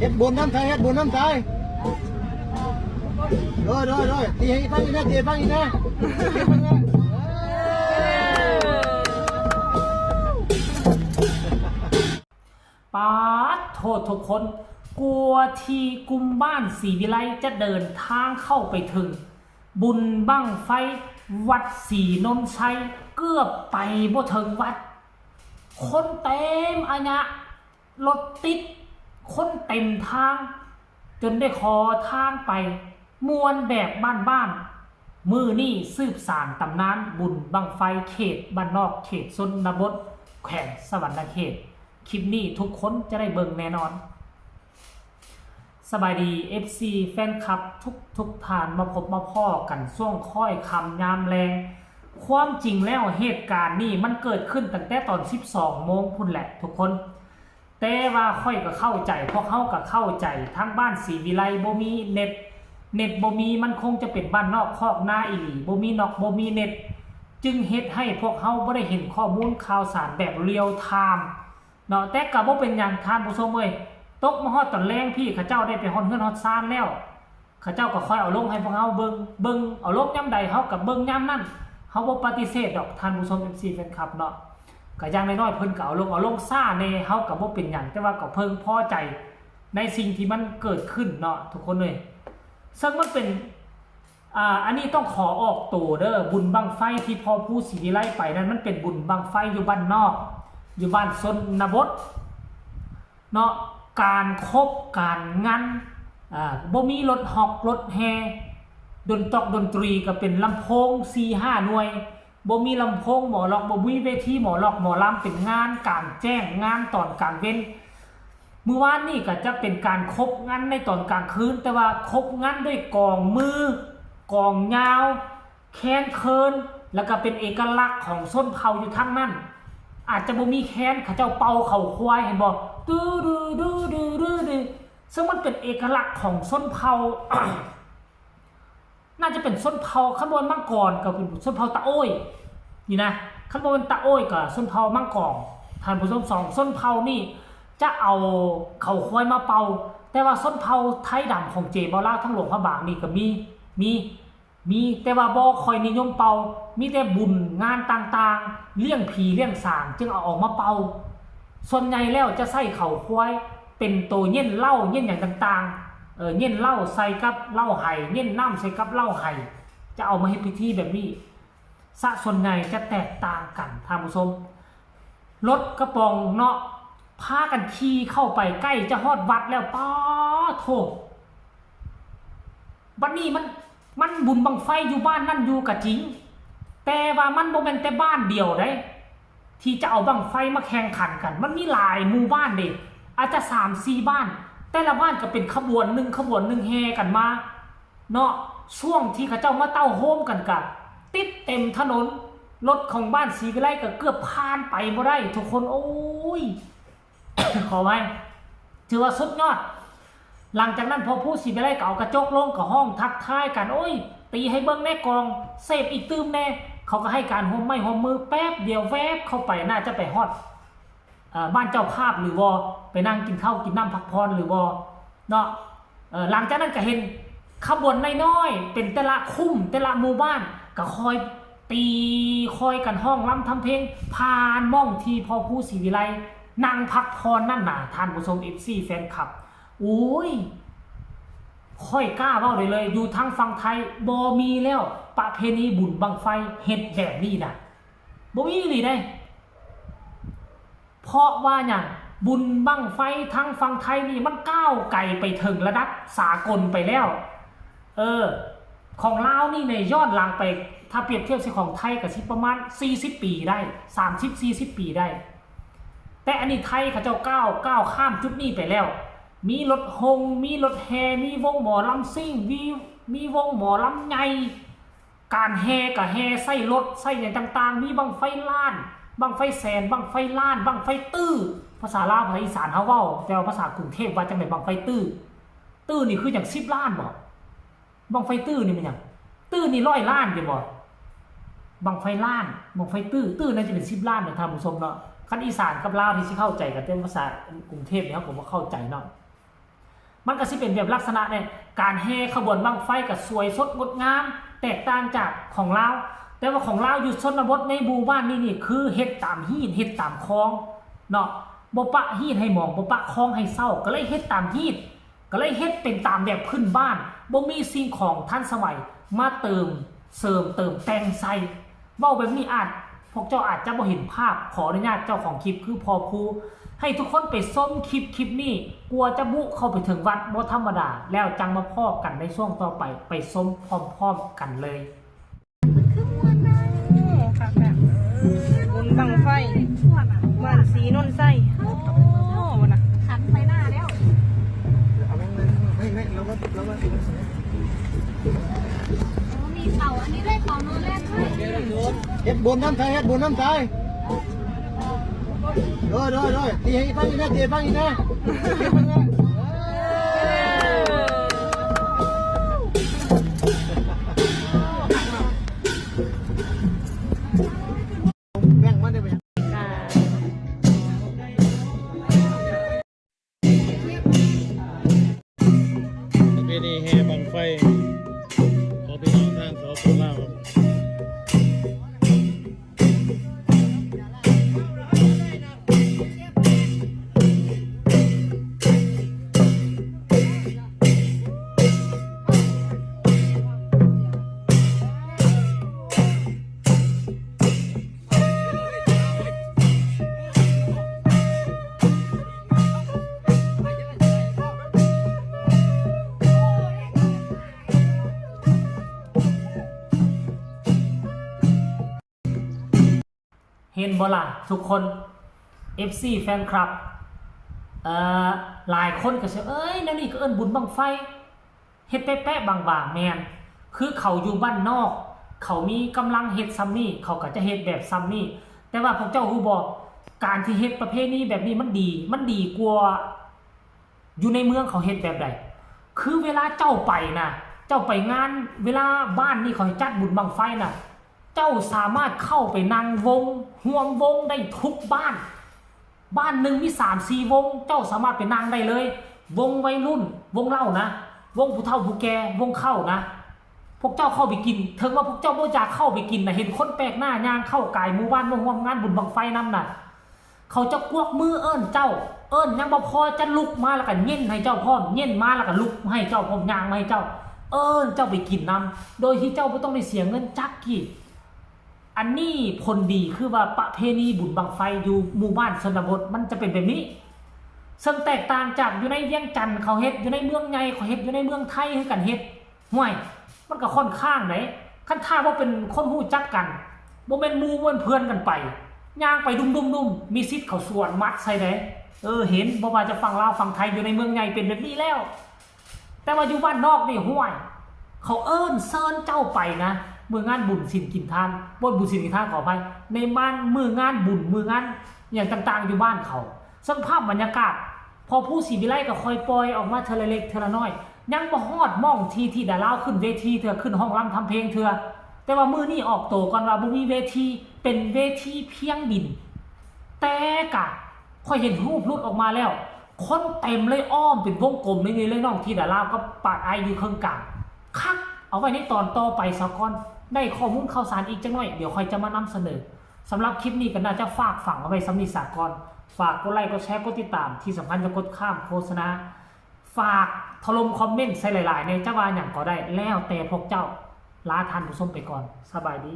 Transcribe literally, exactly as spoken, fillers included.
เฮ็ดบุญนำใส เฮ็ดบุญนำใส โดย โดย โดย ตีให้ฟังอีกนะ ตีให้ฟังอีกนะ ปาดโทษทุกคน กว่าที่กลุ่มบ้านศรีวิไลจะเดินทางเข้าไปถึง บุญบั้งไฟวัดศรีนนชัย เกือบไปบ่ถึงวัด คนเต็มอะยะ รถติด คนเต็มทาง จนได้ขอทางไป ม่วนแบบบ้านๆ มื้อนี้สืบสานตำนานบุญบั้งไฟเขตบ้านนอกเขตชนบท แขวงสะหวันนะเขต คลิปนี้ทุกคนจะได้เบิ่งแน่นอน สบายดี เอฟซี แฟนคลับทุกทุกท่าน มาพบมาพ้อกันช่วงค่อยค่ำยามแลง ความจริงแล้วเหตุการณ์นี้มันเกิดขึ้นตั้งแต่ตอนสิบสองโมงพุ้นแหละทุกคน แต่ว่าข้อยก็เข้าใจ พวกเฮาก็เข้าใจ ทางบ้านศรีวิไลบ่มีเน็ต เน็ตบ่มี มันคงจะเป็นบ้านนอกคอกนาอีหลี บ่มีนอกบ่มีเน็ต จึงเฮ็ดให้พวกเฮาบ่ได้เห็นข้อมูลข่าวสารแบบเรียลไทม์เนาะ แต่ก็บ่เป็นหยังท่านผู้ชมเอ้ย ตกมาฮอดตอนแลงพี้ เขาเจ้าได้ไปฮอดเฮือนฮอดซานแล้ว เขาเจ้าก็ค่อยเอาลงให้พวกเฮาเบิ่ง เบิ่งเอาลงยามใดเฮาก็เบิ่งยามนั้น เฮาบ่ปฏิเสธดอกท่านผู้ชม เอฟซี แฟนคลับเนาะ ก็อย่างน้อยๆเพิ่นก็เอาลง เอาลงช้าแน่ เฮาก็บ่เป็นหยัง แต่ว่าก็เพิ่งพอใจในสิ่งที่มันเกิดขึ้นเนาะทุกคนเอ้ย ซึ่งมันเป็น อ่า อันนี้ต้องขอออกตัวเด้อ บุญบั้งไฟที่พ่อผู้ศรีวิไลไปนั้น มันเป็นบุญบั้งไฟอยู่บ้านนอก อยู่บ้านชนบทเนาะ การคบการงัน อ่า บ่มีรถฮอกรถแห่ ดนตอกดนตรีก็เป็นลำโพงสี่ห้าหน่วย บ่มีลำโพงหมอล็อก บ่มีเวทีหมอล็อกหมอลำ เป็นงานกลางแจ้ง งานตอนกลางเว็น มื้อวานนี่ก็จะเป็นการคบงันในตอนกลางคืน แต่ว่าคบงันด้วยกองมือ กองยาว แคนเคิน แล้วก็เป็นเอกลักษณ์ของชนเผ่าอยู่ทางนั้น อาจจะบ่มีแคน เขาเจ้าเป่าเขาควาย เห็นบ่ ดื้อดื้อดื้อดื้อดื้อดื้อ ซึ่งมันเป็นเอกลักษณ์ของชนเผ่า น่าจะเป็นชนเผ่า คันบ่แม่นมังกรก็เป็นชนเผ่าตะโอ้ย นี่นะ คันบ่แม่นตะโอ้ยก็ชนเผ่ามังกร ท่านผู้ชม สองชนเผ่านี่จะเอาเขาควายมาเป่า แต่ว่าชนเผ่าไทยดำของเจบ่าวลาวทางหลวงพระบางนี่ก็มี มี มี แต่ว่าบ่ค่อยนิยมเป่า มีแต่บุญงานต่างๆ เลี้ยงผีเลี้ยงสางจึงเอาออกมาเป่า ส่วนใหญ่แล้วจะใช้เขาควายเป็นตัวเย็นเหล้าเย็นหยังต่างๆ เออ เย็นเหล้าใส่กับเหล้าไห้ เย็นน้ำใส่กับเหล้าไห้ จะเอามาเฮ็ดพิธีแบบนี้ ซะส่วนใหญ่จะแตกต่างกันท่านผู้ชม รถกระป๋องเนาะ พากันขี่เข้าไปใกล้จะฮอดวัดแล้ว ป๊าโธ่ บัดนี้มัน มันบุญบั้งไฟอยู่บ้านนั่นอยู่ก็จริง แต่ว่ามันบ่แม่นแต่บ้านเดียวเด้ ที่จะเอาบั้งไฟมาแข่งขันกัน มันมีหลายหมู่บ้านเด้ อาจจะสามสี่บ้าน แต่ละบ้านก็เป็นขบวนหนึ่งขบวนหนึ่งแห่กันมา เนาะ ช่วงที่เขาเจ้ามาเต้าโฮมกันกะ ติดเต็มถนน รถของบ้านศรีวิไลก็เกือบผ่านไปบ่ได้ทุกคน โอ้ย ขออภัย ถือว่าสุดยอด หลังจากนั้นพ่อผู้ศรีวิไลก็เอากระจกลงก็ฮ้องทักทายกัน โอ้ย ตีให้เบิ่งแน่กอง เสพอีกตื่มแน่ เขาก็ให้การร่วมไม้ร่วมมือ แป๊บเดียวแวบเข้าไป น่าจะไปฮอด เอ่อ บ้านเจ้าภาพหรือบ่ ไปนั่งกินข้าวกินน้ำพักผ่อนหรือบ่เนาะ เอ่อ หลังจากนั้นก็เห็นขบวนน้อยๆ เป็นแต่ละคุ้มแต่ละหมู่บ้าน ก็ค่อยตีค่อยกันฮ้องรำทำเพลง ผ่านหม่องที่พ่อผู้ศรีวิไลนั่งพักผ่อนนั่นน่ะ ท่านผู้ชม เอฟซี แฟนคลับ โอ้ย ข้อยกล้าเว้าได้เลย อยู่ทางฝั่งไทยบ่มีแล้ว ประเพณีบุญบั้งไฟเฮ็ดแบบนี้น่ะ บ่มีอีหลีเด้ เพราะว่าหยัง บุญบั้งไฟทางฝั่งไทยนี่มันก้าวไกลไปถึงระดับสากลไปแล้ว เออ ของลาวนี่ในย้อนหลังไป ถ้าเปรียบเทียบใส่ของไทยก็สิประมาณสี่สิบปีได้ สามสิบสี่สิบปีได้ แต่อันนี้ไทยเขาเจ้าก้าว ก้าวข้ามจุดนี้ไปแล้ว มีรถฮง มีรถแห่ มีวงหมอลำซิ่ง มี มีวงหมอลำใหญ่ การแห่ก็แห่ใส่รถใส่หยังต่างๆ มีบั้งไฟล้าน บั้งไฟแสน บั้งไฟล้าน บั้งไฟตื้อ ภาษาลาวภาษาอีสานเฮาเว้า แต่ว่าภาษากรุงเทพว่าจั่งใด บั้งไฟตื้อ ตื้อนี่คือหยัง สิบล้านบ่ บั้งไฟตื้อนี่แม่นหยัง ตื้อนี่ร้อยล้านอยู่บ่ บั้งไฟล้าน บั้งไฟตื้อ ตื้อน่าจะเป็นสิบล้านเนาะท่านผู้ชมเนาะ คันอีสานกับลาวนี่สิเข้าใจกัน แต่ภาษากรุงเทพนี่เฮาก็บ่เข้าใจเนาะ มันก็สิเป็นแบบลักษณะเนี่ย การแห่ขบวนบั้งไฟก็สวยสดงดงาม แตกต่างจากของลาว แต่ว่าของลาวอยู่ชนบทในหมู่บ้านนี่นี่คือเฮ็ดตามฮีตเฮ็ดตามคองเนาะ บ่ปะฮีตให้หมอง บ่ปะคองให้เซา ก็เลยเฮ็ดตามฮีต ก็เลยเฮ็ดเป็นตามแบบพื้นบ้าน บ่มีสิ่งของทันสมัยมาเติมเสริมเติมแต่งใส่ เว้าแบบนี้อาจ พวกเจ้าอาจจะบ่เห็นภาพ ขออนุญาตเจ้าของคลิปคือพ่อครู ให้ทุกคนไปชมคลิปคลิปนี้ กว่าจะบุเข้าไปถึงวัดบ่ธรรมดา แล้วจังมาพ้อกันในช่วงต่อไป ไปชมพร้อมๆกันเลย คือม่วนนะ โอ้ค่ะแบบบุญบั้งไฟม่วนสีนนไส้ โอ้นะ ขันไปหน้าแล้ว เอาแม่งเลยไม่ไม่เราก็เราก็ มีเสาอันนี้ด้วยเสานอนแรกด้วย เฮ็ดบุญน้ำใจเฮ็ดบุญน้ำใจโดยโดยโดยตีให้ฟังอีกนะตีให้ฟังอีกนะตีให้ฟังอีกนะแบ่งมาได้ไหม ประเพณีแห่บั้งไฟของพี่น้องทางสปปลาวครับ เห็นบ่ล่ะทุกคน เอฟซี แฟนคลับ เอ่อ หลายคนก็สิเอ้ย แนวนี้ก็เอิ้นบุญบั้งไฟ เฮ็ดแปะๆบางๆ แม่น คือเขาอยู่บ้านนอก เขามีกำลังเฮ็ดซ่ำนี่ เขาก็จะเฮ็ดแบบซ่ำนี่ แต่ว่าพวกเจ้าฮู้บ่ การที่เฮ็ดประเพณีแบบนี้มันดี มันดีกว่า อยู่ในเมืองเขาเฮ็ดแบบใด คือเวลาเจ้าไปนะ เจ้าไปงาน เวลาบ้านนี่เขาจัดบุญบั้งไฟนะ เจ้าสามารถเข้าไปนั่งวง ร่วมวงได้ทุกบ้าน บ้านหนึ่งมีสามสี่วง เจ้าสามารถไปนั่งได้เลย วงวัยรุ่น วงเหล้านะ วงผู้เฒ่าผู้แก่ วงเข้านะ พวกเจ้าเข้าไปกิน ถึงว่าพวกเจ้าบ่อยากเข้าไปกินนะ เห็นคนแปลกหน้าย่างเข้ากายหมู่บ้านมาร่วมงานบุญบั้งไฟนำนะ เขาจะกวักมือเอิ้นเจ้า เอิ้นยังบ่พอจะลุกมาแล้วก็เย็นให้เจ้าพร้อม เย็นมาแล้วก็ลุกให้เจ้าพร้อม ย่างมาให้เจ้า เอิ้นเจ้าไปกินนำ โดยที่เจ้าบ่ต้องได้เสียเงินจักกี้ อันนี้ผลดีคือว่าประเพณีบุญบั้งไฟอยู่หมู่บ้านชนบทมันจะเป็นแบบนี้ ซึ่งแตกต่างจากอยู่ในเวียงจันทน์เขาเฮ็ด อยู่ในเมืองใหญ่เขาเฮ็ด อยู่ในเมืองไทยคือกันเฮ็ด ห่วย มันก็ค่อนข้างได๋ คันถ้าบ่เป็นคนฮู้จักกัน บ่แม่นหมู่บ่แม่นเพื่อนกันไป ย่างไปดุ่มๆๆ มีสิทธิ์เขาสวนหมัดใส่ได๋ เออ เห็น บ่ว่าจะฝั่งลาวฝั่งไทย อยู่ในเมืองใหญ่เป็นแบบนี้แล้ว แต่ว่าอยู่บ้านนอกนี่ ห่วย เขาเอิ้นเชิญเจ้าไปนะ มื้องานบุญศีลกินทาน บ่ บุญศีลกินทาน ขออภัย ในบ้าน มื้องานบุญ มื้องานหยังต่างๆ อยู่บ้านเขา ซึ่งภาพบรรยากาศ พ่อครูศรีวิไลก็ค่อยปล่อยออกมาเทื่อละเล็กเทื่อละน้อย ยังบ่ฮอดหม่องที่ธิดาลาวขึ้นเวทีเทื่อ ขึ้นฮ้องรำทำเพลงเทื่อ แต่ว่ามื้อนี้ออกโตก่อนว่าบ่มีเวที เป็นเวทีเพียงดิน แต่กะข้อยเห็นรูปหลุดออกมาแล้ว คนเต็มเลย อ้อมเป็นวงกลมเลย นี่เลย น้องธิดาลาวกับปาดอ้ายอยู่เคิ่งกลาง คัก เอาไว้ในตอนต่อไปซะก่อน ได้ข้อมูลข่าวสารอีกจักหน่อย เดี๋ยวข้อยจะมานำเสนอ สำหรับคลิปนี้ก็น่าจะฝากฝังเอาไว้ส่ำนี้ซะก่อน ฝากกดไลค์ กดแชร์ กดติดตาม ที่สำคัญอย่ากดข้ามโฆษณา ฝากถล่มคอมเมนต์ใส่หลายๆ แหน่ จะว่าหยังก็ได้ แล้วแต่พวกเจ้า ลาท่านผู้ชมไปก่อน สบายดี